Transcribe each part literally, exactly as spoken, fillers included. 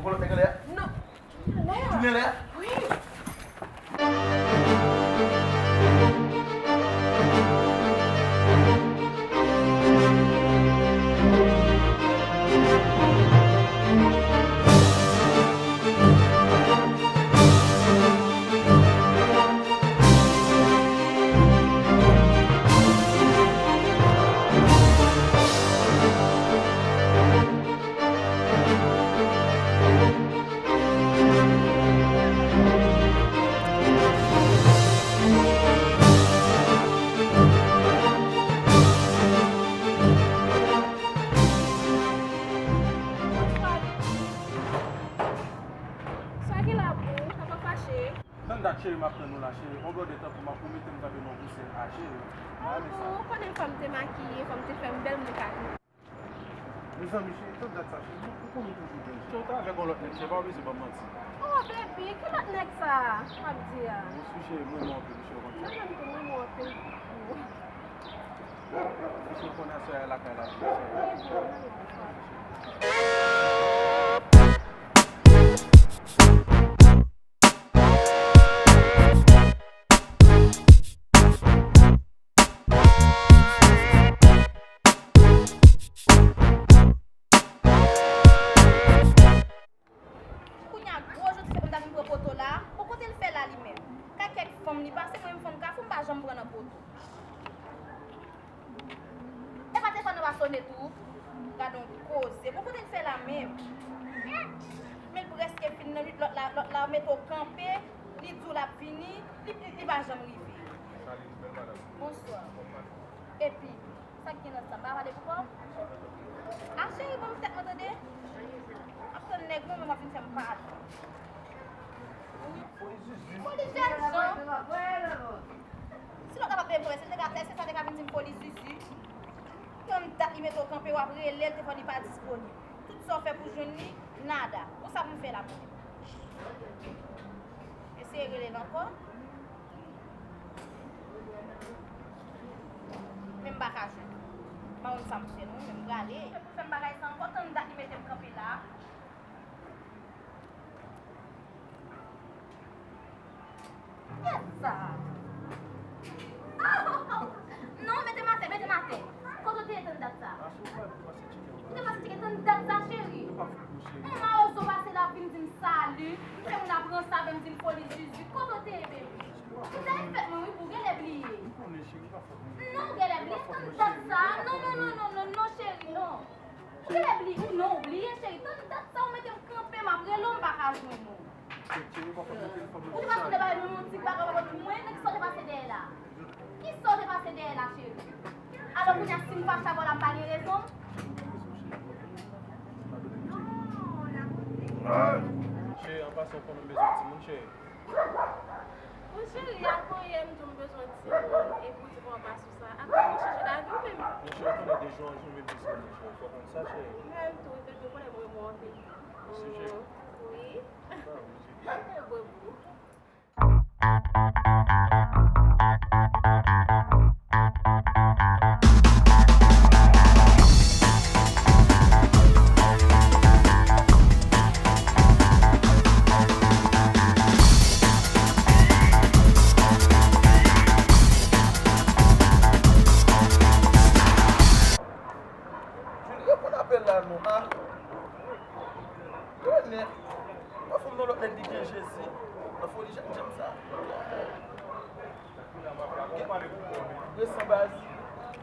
Yon lòt nèg anlè a? Non. Anlè a? Tounen anlè a? Wi. Sa ki la pou ou, papa fache. Tann dat cheri, m ap tann ou la cheri. On blòdè tanpri, m ap pwomete m kanpe nan yon pou sèl a cheri. M pa renmen sa. Ou konnen fò m te makiye, fò m te fè m bèl, m te ka vini. Mezanmi cheri, tann dat sa cheri, ou konnen toujou bèl. Cheri, ou ta avèk yon lòt nèg, cheri, pa bezwen ban m manti. Oh baby, ki lòt nèg sa w ap di a? Bon, si cheri, m renmen w anpil, cheri, ou konn sa. Mwen menm tou, m renmen w anpil. Cheri, konnen aswè a lakay la, cheri. Wi, bon, m renmen w. Kounye a, gwo jou ti fè pou m ta vin pran poto la. Bon, kote l fè la li menm? Ka kèk fanm li pase, mwen menm fanm Kafou, m pa janm pran nan poto. E pa telefòn nan pa sone tou? Gad on koze. Bon, kote l fè la menm? Men l prèske fin nan wi, lòt la, lòt la mete w kanpe, li di w l ap vini, li, li, li pa janm rive. Bonswa. Epi, sa k gen nan sa? M pa pale pou kò m? A cheri, ban m tèt mwen tande. M ap tann nèg mwen, men w ap vin fè m pale. Foli jèn jan. Si lòt la pa t bezwen, si l te ka, èske sa te ka vin di m foli zizi? Tann dat li mete w kanpe, w ap rele l, telefòn li pa disponib. Tout sa w fè pou jwenn li, nada. Bon, sa pou m fè la pou li? Eseye rele l ankò. Men m pa ka jwenn. M pa konn sa m fè non, men m prale. Fè pou fè m bagay sa ankò, tann dat li mete m kanpe la. Kiyès sa? Non, mete m atè, mete m atè. Kote w te ye tann dat sa? Ou te pase tcheke tann dat sa, cheri? On mawozo pase la ap vin di m sali, m fè moun ap ranse avè m, di m foli zizi. Kote w te ye, baby? Ou te fèt mwen, wi, pou w genlè bliye. Non, ou genlè bliye tann dat sa. Non, non, non, non, non, non, cheri, non. Ou genlè bliye, ou non, ou bliye, cheri. Tann dat sa, ou mete m kanpe, m ap rele w, m pa ka jwenn ou. Ou te pase de bay mwen, yon ti bagay w ap di mwen, nan ki sa w te pase dèyè la? Ki sa w te pase dèyè la, cheri? Alò, kounye a, si m fache avè w la, m pa gen rezon? Cheri, an pasan, ou konnen m bezwen timoun, cheri. Bon, cheri, a konyen m di w m bezwen timoun, epi w di m w ap pase sa. A konyen w chanje lavi w menm? Monchè, ou konnen de jou an jou m vin plis renmen w, cheri. Fò w konn sa, cheri. Mwen menm tou, wi, baby, ou konnen m renmen w anpil. Mèsi, cheri. Wi. Sa, mèsi. Bye, boo. Reponn apèl la non, a. Renèt. Yon fanm nan lòt nèg li gen Jezi. Nan foli jèn janm sa. Resan baz.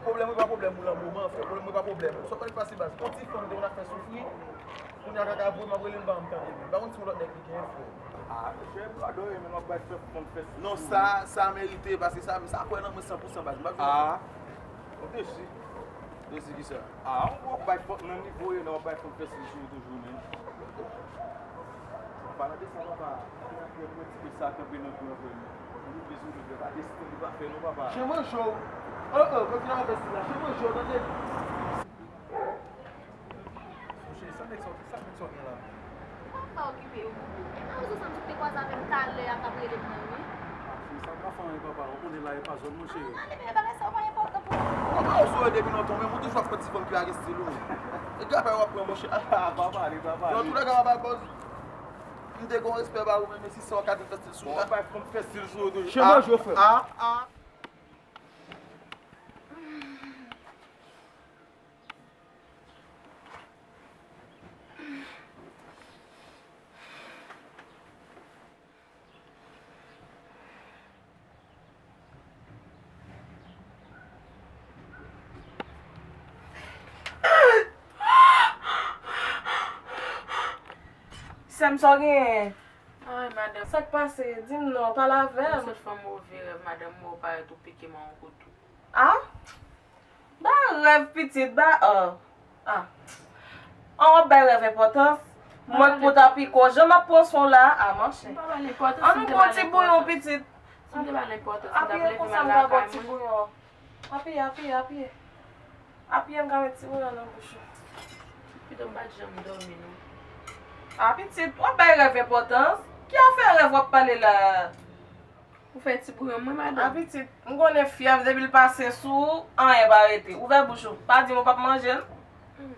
Pwoblèm ou pa pwoblèm ou lan moman, frè. Pwoblèm ou pa pwoblèm ou. Sa w konn k pase baz. Yon ti fanm te konn ap fè soufri. Kounye a kaka voye m ap rele m pa janm tande menm. Pa konn si yon lòt nèg li gen frè. Ah, mesye, m adore men w ap bay fè fanm fè soufri. Non, sa, sa merite, paske sa, sa kwè nan mwen san pou san baz. M pa vin. Ah. Ou desi. Desi kisa? Ah, w ap bay fanm nan nivo yo, w ap bay fanm fè soufri toujou, men. An palan de sa, papa, mwen ti pè sa kanpe nan kou an vrèman. Li bezwen de pa desi li pa fè non, papa. Chen manje w. Oh, oh, kontinye avè stil la. Chen manje w, tande? Monchè, sa nèg sa, sa nèg sa gen la? Ou pa ka okipe yo, bobo. E pa rezon sa m di w te kwaze avè m talè a k ap rele m nan, wi. Ah, fi, sa m pa fè anyen, papa. Ou konnen la, e pa zòn mwen, cheri. Ah, depi e bagay sa yo pa enpòtan pou ou. Ou pa oze depi lontan, men ou toujou ap pran ti fanm ki pa gen stil ou. E gade w ap pran, monchè. Ah, papa, li papa. Nan tou lè ka, papa, pòz. M te gen yon respè ba ou, men si sa w ka di m fè stil sou mwen. Bon, bay fè m fè stil sou ou tou. Cheve jwe, frè. Ah, ah. Sè m, sa w genyen? Ay, madanm. Sa k pase? Di m non, pale avè m. M sot fè yon move rèv, madanm, m wè w parèt ou pike m a yon kouto. A? Ba rèv pitit, ba, ah. Ah. An w ap bay rèv enpòtans? Mwen k pou ta piko, jan m ap pran swen w la, a, monchè. M pa ba l enpòtans. An nou pran ti bouyon pitit. Si m te ba l enpòtans, m t ap leve m al lakay mwen. Apiye, apiye, apiye. Apiye, m ka met ti bouyon nan bouch ou. Pito m pa t janm dòmi, non. A, pitit, w ap bay rèv enpòtans? Ki afè rèv w ap pale la a? Ou fè ti bouyon mwen, madanm. A, pitit, m konnen fyèv, depi l pase sou ou, anyen pa rete. Ouvè bouch ou. Pa di m ou p ap manje l. Hmm.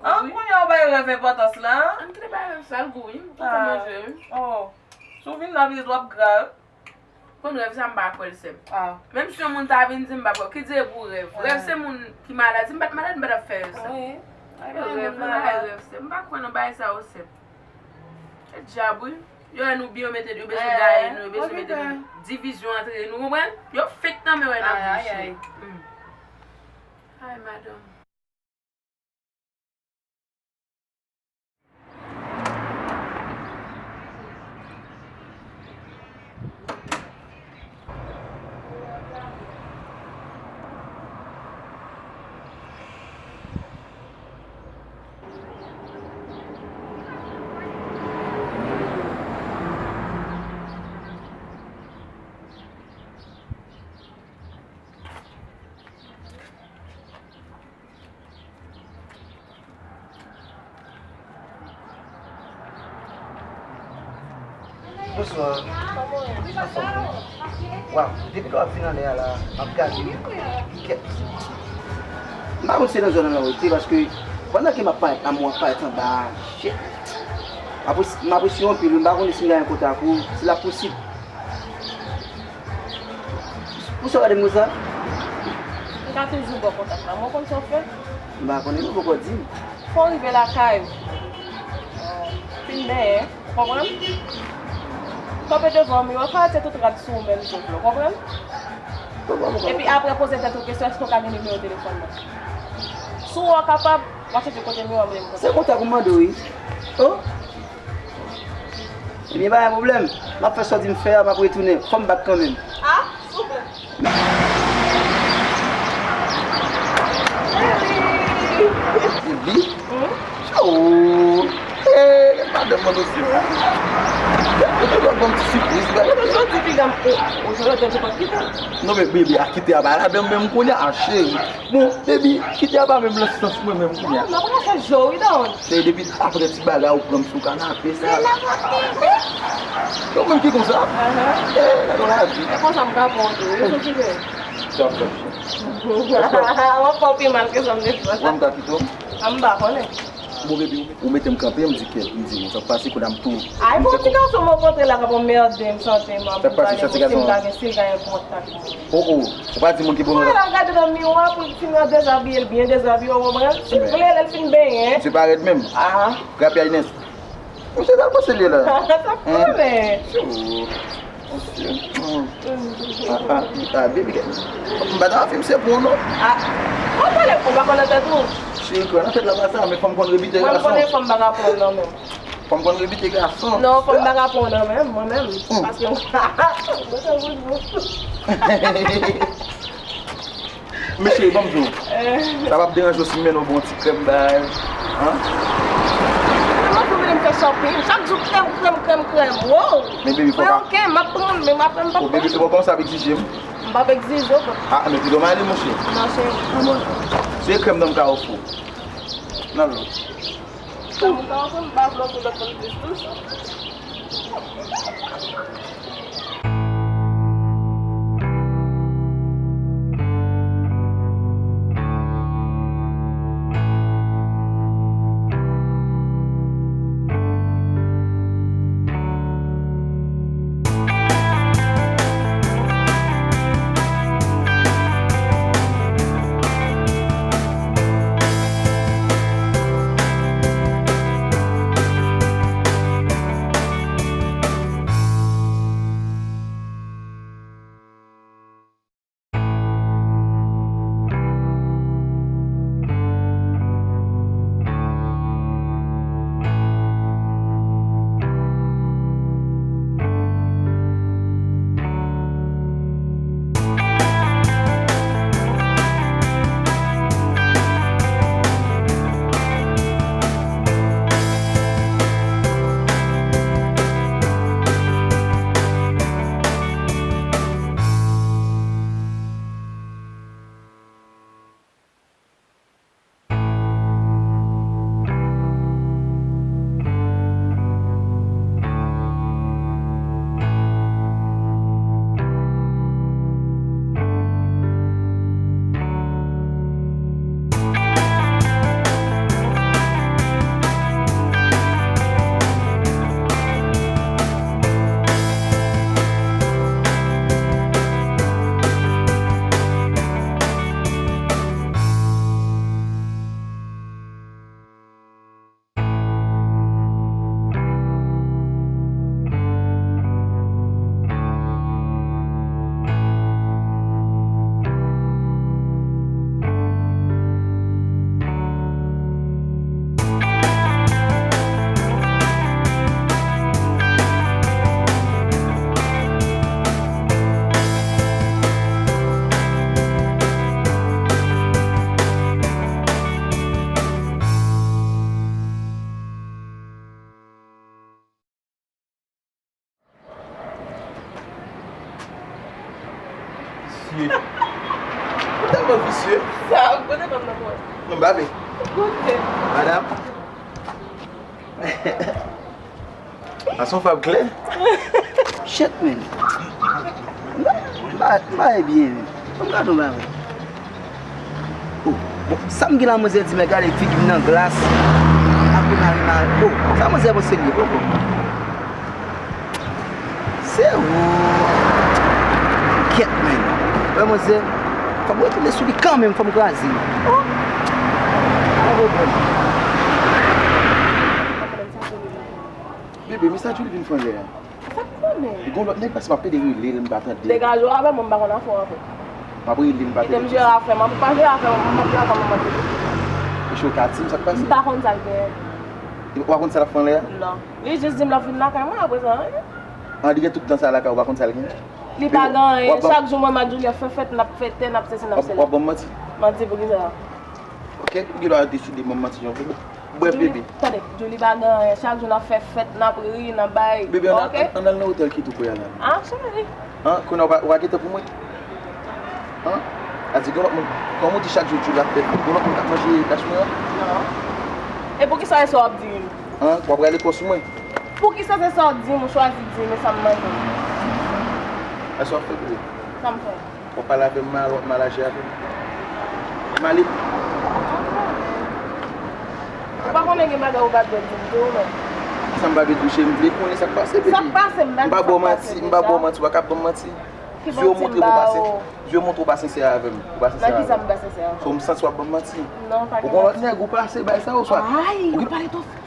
An, kounye a w bay rèv enpòtans la. An kite bay rèv sa, l gou, wi. M kontan manje, wi. Oh. Si w vin la, pitit, w ap gra, wi. Konn rèv sa, m pa kwè l, sè m. Menm si yon moun ta vin di m, m pa kwè. Ki di e pou rèv? Rèv se moun ki malad. Si m pa t malad, m pa t ap fè rèv sa. Wi. Rèv, rèv, rèv, sè m. M pa kwè nan bagay sa yo, sè m. E dyab, wi. Yo wè nou byen, yo mete, yo bezwen gaye nou, yo bezwen mete divizyon antre nou, konprann? Yo fenk nan men wè n ap vin chire. Hmm. Ay, madanm. Bonswa. Anfòm, wi. Waw, depi lè w ap vin anlè a la, m ap gade w. Kèt. M pa konn si se nan zòn nan w rete, paske pandan ke m ap parèt la, m ap parèt anba a, shit. M apresye, m apresye w anpil, wi, m pa konnen si m ka gen kontak ou, si l ap posib. Poukisa w gade m konsa? M ka toujou ba w kontak la. Mwen konn sa w fè? M pa konnen non, poko di m. Fò w rive lakay ou. Fin benyen, ou konprann? Kanpe devan miwa, fè atè tout rad sou ou menm sou flò, konprann? Epi apre poze tèt ou kesyon, èske w ka gen nimewo telefòn mwen? Si w wè w kapab, w a chèche kote miwa m lè m konn. Se kontak ou mande w, wi. Oh! Ebyen, pa gen pwoblèm. M ap fè sa w di m fè a, m ap retounen. Fò m bat kanmenm. A, souple. Baby. Baby? Hmm? Oh. Eh, madanm mwen osi. Ou te ban m ti sipriz, ba. Ou toujou di piga m, ou, ou jwenn lòt nèg, ou pa kite. Non, men baby, a kite a pa ladan menm kounye a, cheri. Bon, baby, kite a pa menm nan sans mwen menm kounye a. Non, m ap rache je w, wi, Don. Se depi apre ti bagay ou pran m sou kanape sa. Se la faute. Yo menm ki konsa. Ahan. Eh, gade yon lavi. E konsa m ka pran w tou, wi, sou ki ke. Sa fè. W ap fè w pi mal ke sa m te fè. Wè m ka kite w. A, m pa konnen. Bon, baby, ou mete m kanpe, m di ke, m di, bon, sa k pase, kounye a m tou. Ay, bon, ti gason, mwen kontre la, k ap anmède m, sante m, ap pale, bon, si m ta gen, si l ta gen kontak mwen. Oh, oh. Ou pa di moun ki bon. Mwen la gade nan miwa pou l fin dezabiye l byen dezabiye, ou konprann? Si l vle, lè l fin benyen. Misye pa rèd menm. Ah. Grapyay nèf. Misye pral pase li la. Sa konnen. Tchou. Misye. Hmm. Ah, ah, ah, baby, m pa ta fè misye bon, non. Ah. Ou pale pou, ou pa konnen tèt ou. Cheri, nan tèt la pa sa, men fò m konn rebite gason. Mwen m konnen fò m pa ka pran non menm. Fò m konn rebite gason. Non, fò m pa ka pran w nan men m, mwen menm. Hmm. Paske mwen se bout bout. Men cheri, ban m di w. Eh. Sa p ap deranje w si m mennen w ba w yon ti krèm bay? An? Mwen tou vle m fè shopping. Chak jou krèm, krèm, krèm, krèm. Wow! Men baby, fò pa. Mwen oke, m ap pran, men m ap, m p ap pran. Oh, baby, se pa konsa w ap egzije m. M p ap egzije w, bon. Ah, men pito m ale, monchè. Non, cheri. Ah, bon. Se krèm nan m ka ofri w. Nan lòt. Sa m ka antann, m pa vle w tou lòt moun plis tou. Visye. Sa, kote fanm nan pran? Non, m pa vle. Kote? Madam. Fason fab klè. Shit, man. M pa, m pa, m pa byen, man. Ban m gade yon bagay. Oh, bon, sa m gen la, manzè di, men gade figi m nan glas. Apre mari, mari. Oh, sa manzè panse li ye, oh, oh. Se ou. Kèt, men. Wè, manzè. Fò m retounen sou li kanmenm, fò m kraze l. Oh. Pa gen pwoblèm. Bebe, men sa Julie vin fè anlè a? Sa k konnen? Li gon lòt nèg pase, m ap pede rele l, m pa tande. Degaje w avè mwen, m pa konn afè w avè. M ap rele l, m pa tande. Kite m jere afè m, m pa jere afè m, m ap jere afè m, m ap jere. Mesye, w ka di m sa k pase? M pa konn sa l genyen. Ou pa konn sa l ap fè anlè a? Non. Li jis di m l ap vin lakay mwen, apre sa, anyen. An, li gen tout tan sa lakay ou, pa konn sa l gen? Li pa gen anyen. Chak jou mwen, Madjoulia fè fèt, n ap fete, n ap sesi, n ap sela. W ap ban m manti? Manti pou kisa? Ok, ou gen dwa deside ban m manti jan w vle. Brèf, bebe. Tande, Djouly pa gen anyen. Chak jou n ap fè fèt, n ap ri, n ap bay. Bebe, ann al, ann al nan otèl ki tou pre a la. Ah, cheri. An, kounye a w pa, w pa gen tan pou mwen? An? A di gen lòt moun. Kòman w di chak jou Djouly ap fè fèt, gen lòt moun k ap manje kach mwen an? Non. E poukisa e sa w ap di m? An? W ap rale kò sou mwen? Poukisa se sa w di m, ou chwazi di m, e sa m manje? Èske w ap fè bebe? Sa m fè? W ap pale avè m mal, w ap mal aji avè m. M ale. Ou pa konnen gen bagay ou pa dwe di m tou, non. Sa m pa dwe di w, cheri, m vle konnen sa k pase, baby. Sa k pase, m pa di sa k pase, baby. M pa ba w manti, m pa ba w manti, w pa ka ban m manti. Ki manti m ba ou? Zye w montre ou pa sensè avè m. Ou pa sensè avè m. Nan kisa m pa sensè avè w? So, m santi w ap ban m manti. Non, pa gen manti. Ou gon lòt nèg, ou pase bay sa oswa? Ay, ou pale twòp fò.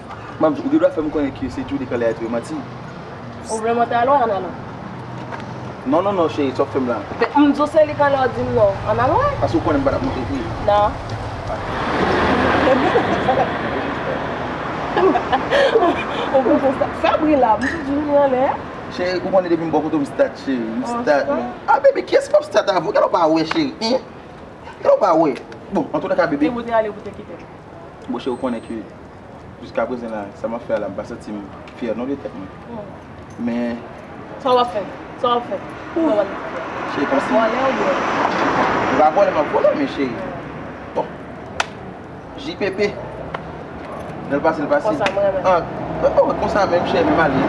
Manm, ou gen dwa fè m konnen ke se Djouly k anlè a tou, manti. Ou vle monte alò, ann alò. Non, non, non, cheri, sa w ap fè m la. M di w se li k anlè, w di m non. Ann alò. Paske w konnen m pa t ap monte tou. Non. Ou konn sa, sa bri la, m di Djouly anlè. Cheri, ou konnen depi m bò kote w m start, cheri. M start, man. Ah, bebe, kiyès k ap start avè w? Gade w pa wè, cheri. Hein? Gade w pa wè. Bon, antouleka, bebe. Ou te ale, ou te kite m. Bon, cheri, ou konnen ke jiskaprezan la, sa m ap fè a la, m pa santi m fyè non de tèt mwen. Hmm. Men. Sa w ap fè? Sa w ap fè? Ou wè w ap fè? Cheri, kòmsi. Vòlè oubyen? M pa vòlè, m ap vòlè, men cheri. Bon. J P P. Lè l pase, l pase. Konsa m renmen. Ah, oh, konsa menm, cheri, men m ale.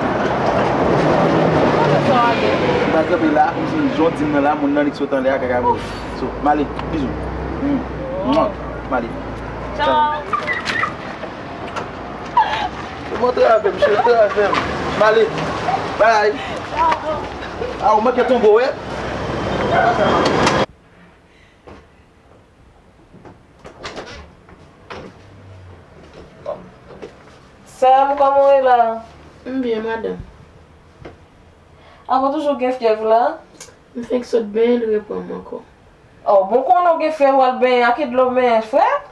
Kote sa w ale? M pa kanpe la, kòmsi jan w di m nan la, moun nan li k sot anlè a, kaka. So, m ale. Bizou. Mm. Mwa. M ale. Tchao. Ou montre avè m, cheri, montre avè m. M ale. Bye. Tchao. Ah, ou manke tonbe, wè. Sè m, kòman w ye la? M byen, madanm. Ah, ou toujou gen fyèv la? M fenk sot benyen, li reprann m ankò. Oh, bon, konnen w gen fyèv, w al benyen, a ki dlo w benyen, frèt?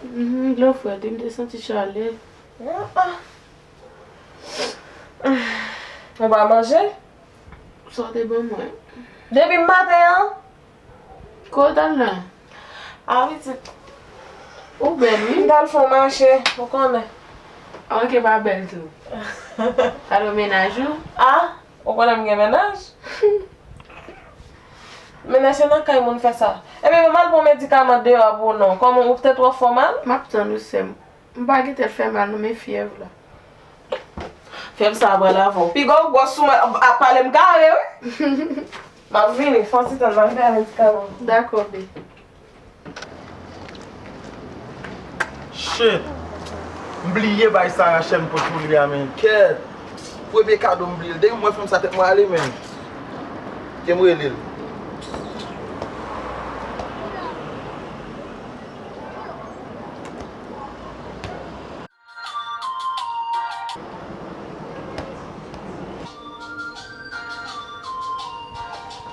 Mhm, dlo frèt, wi, m te santi chalè. Ah, ah. Ou pa manje? Sa w te ban mwen. Depi maten an? Kote w t al la? A, pitit. Ou bèl, wi. M t al fè yon mache, ou konnen. A, manke pa bèl tou. Al wè mennaj ou? A, ou konnen m gen mennaj? Mennaj se nan kay moun fè sa. Ebyen, m al pran medikaman deyò a pou ou non. Kòman ou petèt ou ap fè w mal? M ap tann ou, sè m. M pa gen tèt fè mal non, men fyèv la. Fyèv sa a pral avè w. Piga w gwòs sou mwen, ap pale m kare, wi. M ap vini, fè yon ti tann, m al fè medikaman. Dakò, be. Shit! M bliye bay Sarah chèn pou Julia, men. Kèt! Premye kado m bliye l. Depi m wè fanm sa, tèt mwen ale, men. Kite m rele l.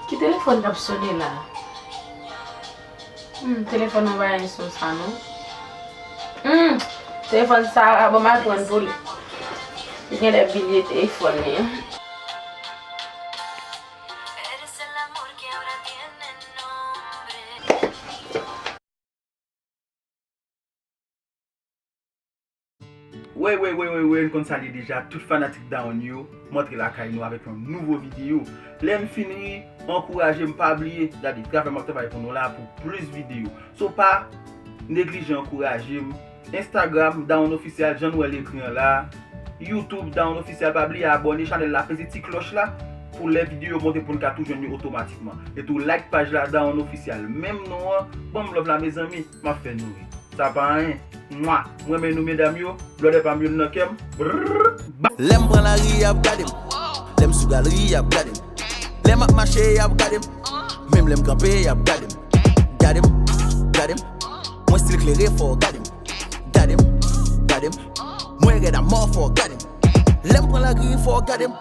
Ki telefòn k ap sone la? Hmm, telefòn nan pa gen son sa non. Hmm, telefòn sa a, bon, m al pran l pou li. Li genlè bliye telefòn li. Wey, wey, wey, wey, wey, n konn sa l ye deja, tout fanatik Down yo, m antre lakay nou avèk yon nouvo videyo. Lè n fin ri, ankouraje m, pa bliye, gade, travay m ap travay pou nou la pou plis videyo. So pa neglije ankouraje m. Instagram, Down Official, jan n wè l ekri an la. YouTube, Down Official, pa bliye abòne chanèl la, peze ti klòch la pou lè videyo monte pou n ka tou jwenn yo otomatikman. E tou like paj la, Down Official. Menm non an, ban m love la, mezanmi, m ap fè nou ri. Sa pa anyen. Mwa! M renmen nou, medam yo. Blòdè pa m youn nan kè m. Brrr! Ba- Lè m pran lari, y ap gade m. Lè m sou galri, y ap gade m. Lè m ap mache, y ap gade m. Menm lè m kanpe, y ap gade m. Gade m, gade m. Mwen stil klere, fò w gade m. Gade m, gade m. Mwen rèd a mò, fò w gade m. Lè m pran lari, fò w gade m.